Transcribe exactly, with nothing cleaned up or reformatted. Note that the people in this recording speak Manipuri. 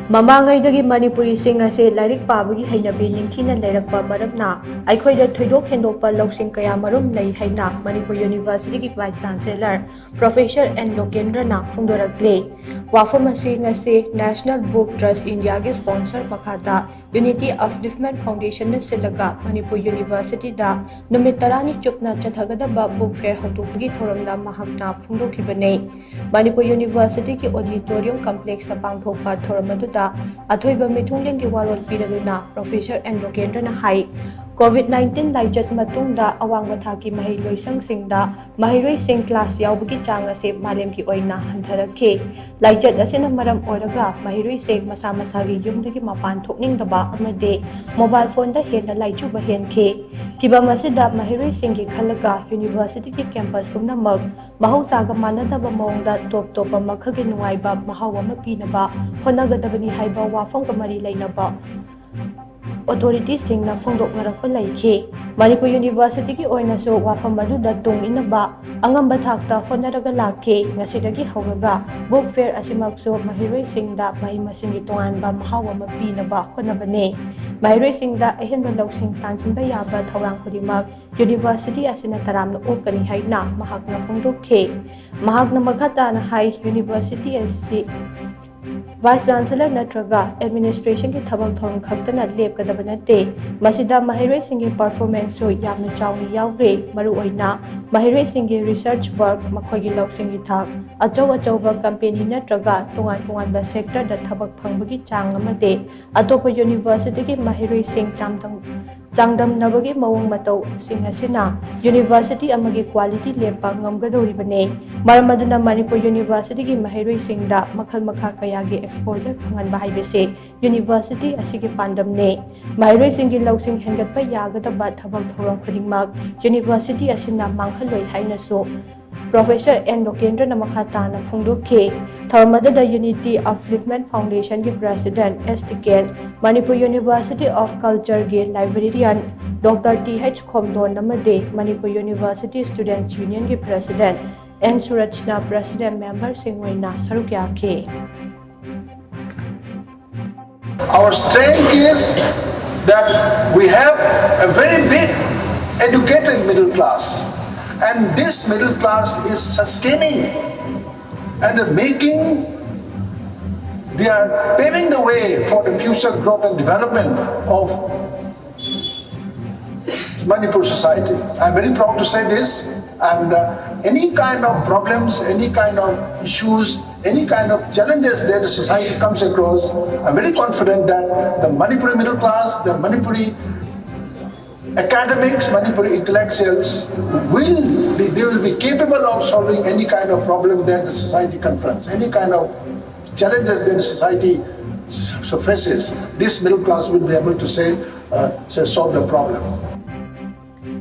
ꯃꯃꯥꯡꯉꯩꯗꯒꯤ ꯃꯅꯤꯄꯨꯔꯤꯁꯤꯡ ꯑꯁꯤ ꯂꯥꯏꯔꯤꯛ ꯄꯥꯕꯒꯤ ꯍꯩꯅꯕꯤ ꯅꯤꯡꯊꯤꯅ ꯂꯩꯔꯛꯄ ꯃꯔꯝꯅ ꯑꯩꯈꯣꯏꯗ ꯊꯣꯏꯗꯣꯛ ꯍꯦꯟꯗꯣꯛꯄ ꯂꯧꯁꯤꯡ ꯀꯌꯥ ꯃꯔꯨꯝ ꯂꯩ ꯍꯥꯏꯅ ꯃꯅꯤꯄꯨꯔ ꯌꯨꯅꯤꯚꯔꯁꯤꯇꯤꯒꯤ ꯚꯥꯏꯁ ꯆꯥꯟꯁꯦꯂꯔ ꯄ꯭ꯔꯣꯐꯦꯁꯔ ꯑꯦꯟ ꯂꯣꯀꯦꯟꯗ꯭ꯔꯅ ꯐꯣꯡꯗꯣꯔꯛꯂꯤ꯫ ꯋꯥꯐꯝ ꯑꯁꯤ ꯉꯁꯤ National Book Trust Indiaꯒꯤ ꯁ꯭ꯄꯣꯟꯁꯔ ꯃꯈꯥꯗ Unity Upliftment Foundationꯅ ꯁꯤꯜꯂꯒ ꯃꯅꯤꯄꯨꯔ ꯌꯨꯅꯤꯚꯔꯁꯤꯇꯤꯗ ꯅꯨꯃꯤꯠ ꯇꯔꯥꯅꯤ ꯆꯨꯞꯅ ꯆꯠꯊꯒꯗꯕ ꯕꯨꯛ ꯐꯦꯌꯔ ꯍꯧꯗꯣꯛꯄꯒꯤ ꯊꯧꯔꯝꯗ ꯃꯍꯥꯛꯅ ꯐꯣꯡꯗꯣꯛꯈꯤꯕꯅꯤ꯫ ꯃꯅꯤꯄꯨꯔ ꯌꯨꯅꯤꯚꯔꯁꯤꯇꯤꯒꯤ ꯑꯣꯗꯤꯇꯣꯔꯤꯌꯝ ꯀꯝꯄ꯭ꯂꯦꯛꯁꯇ ꯄꯥꯡꯊꯣꯛꯄ ꯊꯧꯔꯝ ꯑꯗꯨꯗ ꯑꯊꯣꯏꯕ ꯃꯤꯊꯨꯡꯂꯦꯟꯒꯤ ꯋꯥꯔꯣꯜ ꯄꯤꯔꯗꯨꯅ ꯄ꯭ꯔꯣꯐꯦꯁꯔ ꯑꯦꯟ ꯂꯣꯀꯦꯟꯗ꯭ꯔꯅ ꯍꯥꯏ, ꯀꯣꯚꯤꯗ ꯅꯥꯏꯟꯇꯤꯟ ꯂꯥꯏꯆꯠ ꯃꯇꯨꯡꯗ ꯑꯋꯥꯡꯕ ꯊꯥꯛꯀꯤ ꯃꯍꯩ ꯂꯣꯏꯁꯪꯁꯤꯡꯗ ꯃꯍꯩꯔꯣꯏꯁꯤꯡ ꯀ꯭ꯂꯥꯁ ꯌꯥꯎꯕꯒꯤ ꯆꯥꯡ ꯑꯁꯤ ꯃꯥꯂꯦꯝꯒꯤ ꯑꯣꯏꯅ ꯍꯟꯊꯔꯛꯈꯤ꯫ ꯂꯥꯏꯆꯠ ꯑꯁꯤꯅ ꯃꯔꯝ ꯑꯣꯏꯔꯒ ꯃꯍꯩꯔꯣꯏꯁꯤꯡ ꯃꯁꯥ ꯃꯁꯥꯒꯤ ꯌꯨꯝꯗꯒꯤ ꯃꯄꯥꯟ ꯊꯣꯛꯅꯤꯡꯗꯕ ꯑꯃꯗꯤ ꯃꯣꯕꯥꯏꯜ ꯐꯣꯟꯗ ꯍꯦꯟꯅ ꯂꯥꯏꯆꯨꯕ ꯍꯦꯟꯈꯤ꯫ ꯐꯤꯚꯝ ꯑꯁꯤꯗ ꯃꯍꯩꯔꯣꯏꯁꯤꯡꯒꯤ ꯈꯜꯂꯒ ꯌꯨꯅꯤꯚꯔꯁꯤꯇꯤꯒꯤ ꯀꯦꯝꯄꯁ ꯄꯨꯝꯅꯃꯛ ꯃꯍꯧꯁꯥꯒ ꯃꯥꯟꯅꯗꯕ ꯃꯑꯣꯡꯗ ꯇꯣꯞ ꯇꯣꯞꯄ ꯃꯈꯜꯒꯤ ꯅꯨꯡꯉꯥꯏꯕ ꯃꯍꯥꯎ ꯑꯃ ꯄꯤꯅꯕ ꯍꯣꯠꯅꯒꯗꯕꯅꯤ ꯍꯥꯏꯕ ꯋꯥꯐꯝꯒ ꯃꯔꯤ ꯂꯩꯅꯕ ꯑꯣꯊꯣꯔꯤꯇꯤꯁꯤꯡꯅ ꯐꯣꯡꯗꯣꯛꯅꯔꯛꯄ ꯂꯩꯈꯤ꯫ ꯃꯅꯤꯄꯨꯔ ꯌꯨꯅꯤꯚꯔꯁꯤꯇꯤꯒꯤ ꯑꯣꯏꯅꯁꯨ ꯋꯥꯐꯝ ꯑꯗꯨꯗ ꯇꯨꯡ ꯏꯟꯅꯕ ꯑꯉꯝꯕ ꯊꯥꯛꯇ ꯍꯣꯠꯅꯔꯒ ꯂꯥꯛꯈꯤ꯫ ꯉꯁꯤꯗꯒꯤ ꯍꯧꯔꯒ ꯕꯨꯛ ꯐꯦꯌꯔ ꯑꯁꯤꯃꯛꯁꯨ ꯃꯍꯩꯔꯣꯏꯁꯤꯡꯗ ꯃꯍꯩ ꯃꯁꯤꯡꯒꯤ ꯇꯣꯉꯥꯟꯕ ꯃꯍꯥꯎ ꯑꯃ ꯄꯤꯅꯕ ꯍꯣꯠꯅꯕꯅꯤ꯫ ꯃꯍꯩꯔꯣꯏꯁꯤꯡꯗ ꯑꯍꯦꯟꯕ ꯂꯧꯁꯤꯡ ꯇꯥꯟꯁꯤꯟꯕ ꯌꯥꯕ ꯊꯧꯔꯥꯡ ꯈꯨꯗꯤꯡꯃꯛ ꯌꯨꯅꯤꯚꯔꯁꯤꯇꯤ ꯑꯁꯤꯅ ꯇꯔꯥꯝꯅ ꯑꯣꯛꯀꯅꯤ ꯍꯥꯏꯅ ꯃꯍꯥꯛꯅ ꯐꯣꯡꯗꯣꯛꯈꯤ꯫ ꯃꯍꯥꯛꯅ ꯃꯈꯥ ꯇꯥꯅ ꯍꯥꯏ, ꯌꯨꯅꯤꯚꯔꯁꯤꯇꯤ ꯑꯁꯤ ꯚꯥꯏꯁ ꯆꯥꯟꯁꯦꯂꯔ ꯅꯠꯇ꯭ꯔꯒ ꯑꯦꯗꯃꯤꯅꯤꯁꯇ꯭ꯔꯦꯁꯟꯒꯤ ꯊꯕꯛ ꯊꯧꯔꯝ ꯈꯛꯇꯅ ꯂꯦꯞꯀꯗꯕ ꯅꯠꯇꯦ꯫ ꯃꯁꯤꯗ ꯃꯍꯩꯔꯣꯏꯁꯤꯡꯒꯤ ꯄꯔꯐꯣꯔꯃꯦꯟꯁꯁꯨ ꯌꯥꯝꯅ ꯆꯥꯎꯅ ꯌꯥꯎꯔꯦ꯫ ꯃꯔꯨꯑꯣꯏꯅ ꯃꯍꯩꯔꯣꯏꯁꯤꯡꯒꯤ ꯔꯤꯁꯔꯆ ꯋꯥꯔꯛ, ꯃꯈꯣꯏꯒꯤ ꯂꯧꯁꯤꯡꯒꯤ ꯊꯥꯛ, ꯑꯆꯧ ꯑꯆꯧꯕ ꯀꯝꯄꯦꯅꯤ ꯅꯠꯇ꯭ꯔꯒ ꯇꯣꯉꯥꯟ ꯇꯣꯉꯥꯟꯕ ꯁꯦꯛꯇꯔꯗ ꯊꯕꯛ ꯐꯪꯕꯒꯤ ꯆꯥꯡ ꯑꯃꯗꯤ ꯑꯇꯣꯞꯄ ꯌꯨꯅꯤꯚꯔꯁꯤꯇꯤꯒꯤ ꯃꯍꯩꯔꯣꯏꯁꯤꯡ ꯆꯥꯡꯗꯝ-, ꯆꯥꯡꯗꯝꯅꯕꯒꯤ ꯃꯑꯣꯡ ꯃꯇꯧꯁꯤꯡ ꯑꯁꯤꯅ ꯌꯨꯅꯤꯚꯔꯁꯤꯇꯤ ꯑꯃꯒꯤ ꯀ꯭ꯋꯥꯂꯤꯇꯤ ꯂꯦꯞꯄ ꯉꯝꯒꯗꯧꯔꯤꯕꯅꯤ꯫ ꯃꯔꯝ ꯑꯗꯨꯅ ꯃꯅꯤꯄꯨꯔ ꯌꯨꯅꯤꯚꯔꯁꯤꯇꯤꯒꯤ ꯃꯍꯩꯔꯣꯏꯁꯤꯡꯗ ꯃꯈꯜ ꯃꯈꯥ ꯀꯌꯥꯒꯤ ꯑꯦꯛꯁꯄꯣꯖꯔ ꯐꯪꯍꯟꯕ ꯍꯥꯏꯕꯁꯤ ꯌꯨꯅꯤꯚꯔꯁꯤꯇꯤ ꯑꯁꯤꯒꯤ ꯄꯥꯟꯗꯝꯅꯤ꯫ ꯃꯍꯩꯔꯣꯏꯁꯤꯡꯒꯤ ꯂꯧꯁꯤꯡ ꯍꯦꯟꯒꯠꯄ ꯌꯥꯒꯗꯕ ꯊꯕꯛ ꯊꯧꯔꯝ ꯈꯨꯗꯤꯡꯃꯛ ꯌꯨꯅꯤꯚꯔꯁꯤꯇꯤ ꯑꯁꯤꯅ ꯃꯥꯡꯍꯜꯂꯣꯏ ꯍꯥꯏꯅꯁꯨ ꯄ꯭ꯔꯣꯐꯦꯁꯔ ꯑꯦꯟ ꯂꯣꯀꯦꯟꯗ꯭ꯔꯅ ꯃꯈꯥ ꯇꯥꯅ ꯐꯣꯡꯗꯣꯛꯈꯤ꯫ ꯊꯧꯔꯝ ꯑꯗꯨꯗ ꯌꯨꯅꯤꯇꯤ ꯑꯞꯂꯤꯐꯃꯦꯟ ꯐꯥꯎꯟꯗꯦꯁꯟꯒꯤ president S Tiken, Manipur university of ꯀꯜꯆꯔꯒꯤ librarian doctor T H Khomdon ꯑꯃꯗꯤ ꯃꯅꯤꯄꯨꯔ ꯌꯨꯅꯤꯚꯔꯁꯤꯇꯤ ꯁ꯭ꯇꯨꯗꯦꯟꯠꯁ ꯌꯨꯅꯤꯌꯟꯒꯤ ꯄ꯭ꯔꯦꯁꯤꯗꯦꯟꯠ ꯑꯦꯟ ꯁꯨꯔꯖꯅ ꯄ꯭ꯔꯦꯁꯤꯗꯦꯟꯠ ꯃꯦꯝꯕꯔꯁꯤꯡ ꯑꯣꯏꯅ ꯁꯔꯨꯛ ꯌꯥꯈꯤ꯫ Our strength is that we have a very big educated middle class, and this middle class is sustaining and making, they are paving the way for the future growth and development of Manipur society. I'm very proud to say this, and uh, any kind of problems, any kind of issues, any kind of challenges that the society comes across, I'm very confident that the Manipuri middle class, the Manipuri academics, Manipuri intellectuals will be, they will be capable of solving any kind of problem that the society confronts, any kind of challenges that society s- faces. This middle class will be able to say, uh, say solve the problem.